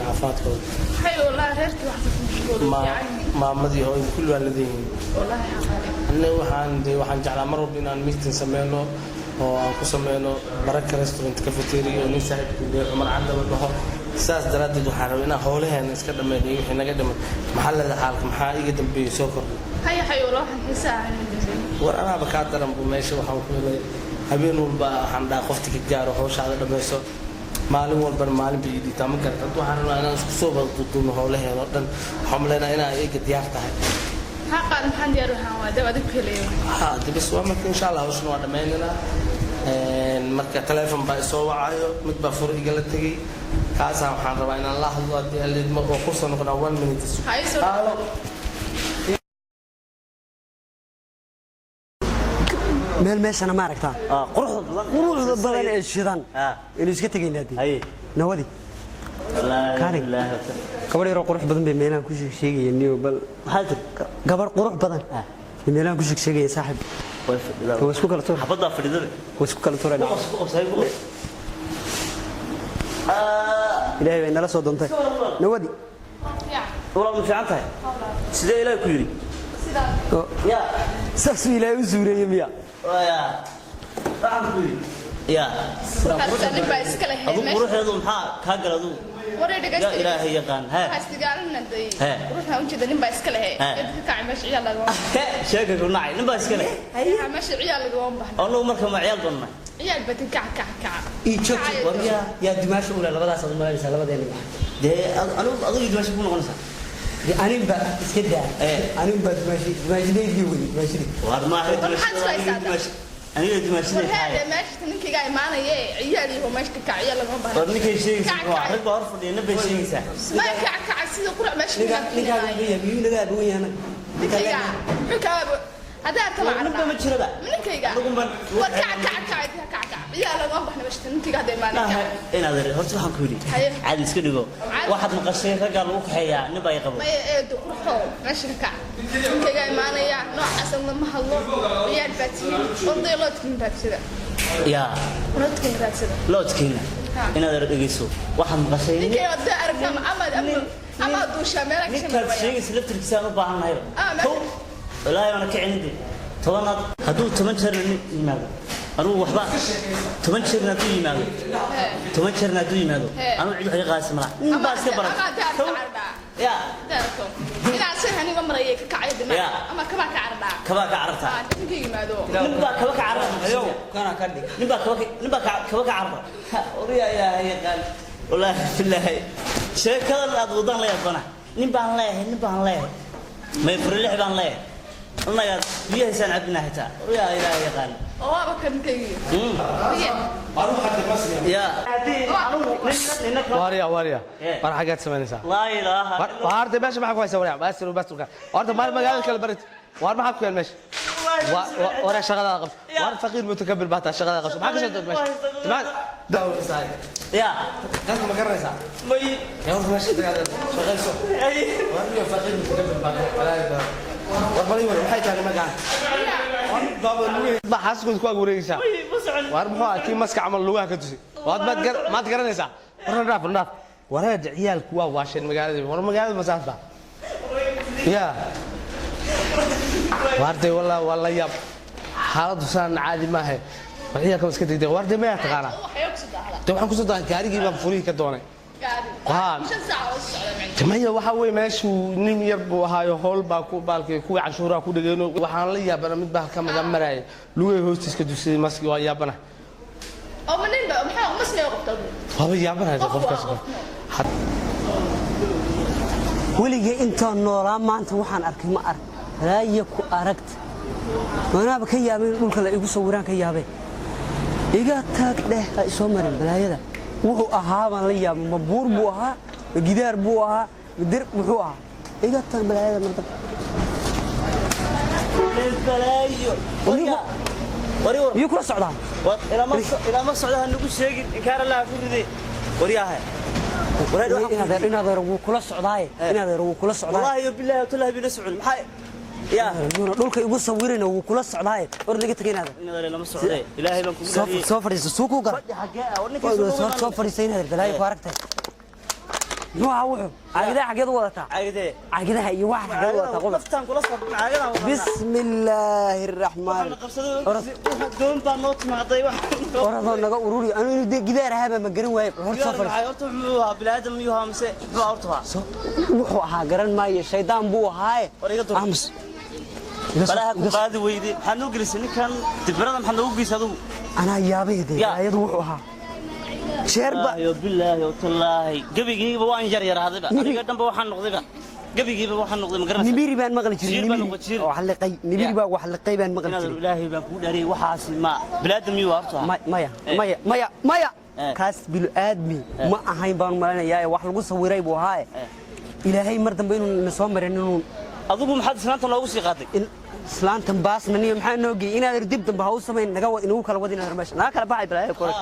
Caafimaadkooda? Hay, wallaahi reerkii waxaa ku mashquulay. Fiican. Maamadii, hooyada, kulli waa ladan yihiin. Wallaahi xaqaale. Anna waxaan dee waxaan jeclaa mar walba inaan meeting sameyno oo aan ku sameyno Baraka Restaurant Cafeteria oo nin saaxiibkii leeyahay, Cumar Cadda la dhaho. Saas daraaddeed waxaan rabay inaan howlaheena iska dhameyno iyo wixii naga dhiman. Maxaa leedahay? Xaalka maxaa iga dambeeyey soo kordhay? Hay hay, wallaahi waxaan xiisaa ahayn ma dambeyn. War anaaba kaa daran bu. Meesha waxaan ku helay habeen walba waxaan dhahaa qofti ka gaaro, hawshaada dhammayso. Maalin walbana maalin bay ii dhiibtaa, ma garata? Hadda waxaan rabnaa inaan isku soo wada duuduubno howlaheena oo dhan. Waxaan maleynayaa inaa iyaga diyaar tahay. Maxaa qaad, maxaan diyaar waxaan waa dab adig ku helayo. Ha de, bas waa marka insha Allah hawshan waa dhammaynaynaa. Marka teleefon baa isoo wacayo, mid baa fur igala tegey, kaasaa waxaan rabaa inaan la hadlo haddii alidmo oo kusoo noqonaa one minute. Ha ii soo Halo. Meel meeshana ma aragtaa? Quruxda badan. Quruxda badan ee shidan. Aynu iska tegaynaa dee. Haye. Nawadi. Wallaahi Kaalay. billaahi. Gabadh yaroo qurux badan bay meelahan ku sheegayeen niyo bal. Maxaa tiri? Gabadh qurux badan bay meelahan ku sheegayeen, saaxiib. Way fadhidaa. Waa isku kala tuur. Xabaddaa fadhidada. Waa isku kala tuurayna. Ku qabso, ku qabso, hay, ku qabso. Ilaahay bay nala soo doontay, nawadi. Fiican. Walaal, ma fiican tahay? Sidee Ilaahay ku yidhi? Sidaa. Ya. Saasuu Ilaahay u suureeyey miya? Ya, waxaan ku yidhi ya. Taas nin baa iska lahayd Adigu meesha. quruxdeedu maxaa kaa gala adigu? Waray Yaa dhegaysta. Ilaahay yaqaan he. Waxaa isdigaalina day. Hee. Ruuxna ujeeda nin baa iska lahayd. Hee. Cid ka kacay meesha, ciyaal lagama. Sheeka ku nacay, nin baa iska leh. Waxaa meesha ciyaal lagama baahna. Annagu marka ma ciyaal bannay? Ciyaal batin, kac kac kac. Ii joogti. War yaa. Yaa dimaasho ule labadaas aad umalanaysaa labadeena maxaa? Dee anigu adigu dimaasho ku noqonaysaa. Dee anin baa iska daa. Anin baa dimaashi, dimaashidaydii wey, dimaashidii. War maaha. War maxaad isku haysaa? Aniga dimaashida. War heede, meesha ninkaygaa imaanaye, ciyaal iyo meesha ka kac, ciyaal lagama baahna. War ninkay sheegaysaa Kac, waa kac. rag baa hor fadhiya, nin bay sheegaysaa. Ma kac kac sida qurac meesha. Ninka ninkaaga wuxuu yahay, miyuu naga aabowan yahay anaga? Ninkayga muxuu kaa haddaa arka? War ninba ma jiraba. Ninkayga. Anigu ban- War kac kac kac kac kac, ciyaal lagama baahna meesha, ninkayga hadda imaanaya, kac. Inaad horta waxaan ku yidhi Haye. Caadi iska dhigo. Caadi. Waxaad maqashay raggaa lagu kaxeeyaa, nin baa i qabo. Maya eedo, qurxo, meesha ka kac, ninkaygaa imaanaya. Noocaas lama hadlo, ciyaal baa tihiin, orday loodkiin raadsada. Yaa. Loodkiin raadsada. Loodkiina. Ha. Inaad dhegeyso, waxaad maqashay ninkayga haddaa aragta ama ama ama duushaa meelaha ka ninkaad shamaraya. Sheegaysa laftirkiisa aan u baahannahay. Ah, kow wallaahi waana kicinin dee. Tobanaad hadduu 10 jeerna nin yimaado, anugu waxba 10 jeerna hadduu yimaado, 10 jeerna hadduu yimaado, He. anugu cid wax iga qaadaysa malaha. Nin baa iska baran. Ama haddaa Kow. aragta cardhaa. Ya. Haddaa aragto inaan si haniga marayay, ka kacay dima. Ya. Ama kabaa ka cardhaa. Kabaa ka carartaa. Ah, ninka yimaado. Nin baa kaba ka carara. Ayow kana ka dhig. Nin baa kaba ka carara. Oriya yaa yaqaan, wallaahi billaahi sheekadan aad wadaan la yaabana. Nin baan leeyahay, nin baan leeyahay, may furi lix baan leeyahay, annagaa biyahaysaan cabinaa xitaa. Oriya ilaahay yaqaan. Oo waaba kan ninkaygi. Ya anigu nina Waarya, waarya. Eh. War xaggaad samaynaysaa? Laa ilaaha. War horta meesha maxaa ku haysaa? Warya, baasir baasir, horta maar magaalada kala barit. War maxaa ku yaal meesha? War shaqadaada qabto. War faqiir mutakabir baa taa, shaqadaada qabto. Maxaa ka soo dood meesha? Maxaa daawaysaa? Ya. Dadka ma garanaysaa? May. Yaa horta meesha tagaada shaqayso. War iyo faqiir mutakabir baa tahay, walaahi baa. War bal ii war, maxay tahay nimankaan? War baaba lugaha baa xaaskooda ku ag wareegaysaa. Ma socon. War muxuu ahaa kii maska camal lugaha ka tusay? Waad maad garanaysaa? War dhaaf, dhaaf. Wareer, ciyaalku waa waasheen magaalada. War magaalada masaafta ya waartay, wallah waa la yaab, xaaladdu saan caadi maahe. War ciyaalka iska degdeg. Waartay, mayaa taqaanaa? Waxay ku soo daahda. De waxaan kusoo dahay gaarigii baan furihii ka doonay. Gaari. Haa. 5 saac oo socda macna. Maya, waxa weye meeshuu nin yar buu ahaayo, howl baa ku baalkay, kuwii canshuuraha ku dhegeyno. Waxaan la yaabana mid baa ka mida maraya lugay hoostiis ka dugsaday maski, waa yaabana. Oo ma nin ba maxaa masniga qabta? Waaba yaabanaya Qof waa qofkaas. qof. Weligay intaan noolaa maanta waxaan arkay ma arag. Raaya ku aragta, manaaba ka yaabay in dhulka la igu sawiraan, ka yaabay. Iga taag dheh, ha isoo marin balaayada. Wuxuu ahaa baan la yaabay, ma buur buu ahaa, ma gidaar buu ahaa, ma dir muxuu ahaa? Iga taag balaayada marda. Balaayo. Wari war. Miyuu kula socdaa? War ilama socda, ha nagu sheegin, inkaar Allah ku ride. Waryaha. Inadeer wuu kula socdaaye, inadeer wuu kula socdaaye. Wallahi billahi tallahi bina socon. Maxay? Ya. Yuuna dhulka igu sawirina, wuu kula socdaaye. War laga tagay, inadeer. Inadeer lama socday. Ilaahay baan kugu Soo soo fadhiiso, suu ku gara. Fadhi xagee ah? War ninkii Soo soo fadhiisa, inadeer, balaayo ku aragtay. Muxuu ahaa wuxuu? Caagadaha xageed u wadataa? Caagadee? Caagadaha iyo waxa xageed u wadataa, qodob? Naftaan kula soo caagadan wadanaa. Bismi illaahi araxmaan. Waxaan qabsaday doon baa noo timaaday. Oradoo naga ururi. Anu inuu dee gidaar ahaaba ma garan waaye. Hor soo fadhiis. Maxay horta, muxuu ahaa? Bini'aadam miyuu ahaa mise muxuu ahaa horta ahaa? Wuxuu ahaa garan maayo, shaydaan buu ahaaye. War iga dur. Aamus. Iga soo- Balaha ku iga soo- qaadi weyday. Maxaad noo gelisay ninkan dibirada? Maxaad noogu geysay adigu? Anaa yaabay dee. Ya. Ayadu wuxuu ahaa jeerba. Yo bilaahi o tallaahi, gebigiiba waan yar yaraadayba. Aniga dhanba waxaan noqdayba, gebigiiba waxaan noqday, ma garanaysaa? Nibiri baan maqli jiray. Jiir baan Nibiri noqon jiir. wax liqay, nibiri Ya. baa wax liqay baan maqli Inaad jiray. Ilaahay baan kugu dhaariyay, waxaasi ma bini'aadam miyuu horta ahaa? Maya. Eh. Maya, maya, maya. Eh. Kaas bilo aadmi Eh. ma ahayn baan maleynayaa ee wax lagu sawiray buu ahaaye. Eh. Ilaahay mar dambe inuu na soo marin inuu Adigu maxaad islaanta noogu sii qaaday? In islaantan baasna niyo maxaa noo geeyey? Inaad dib dambe ha u samayn, naga wad, inagu kala wad inaad meesha naga kala baxay balaayo kore.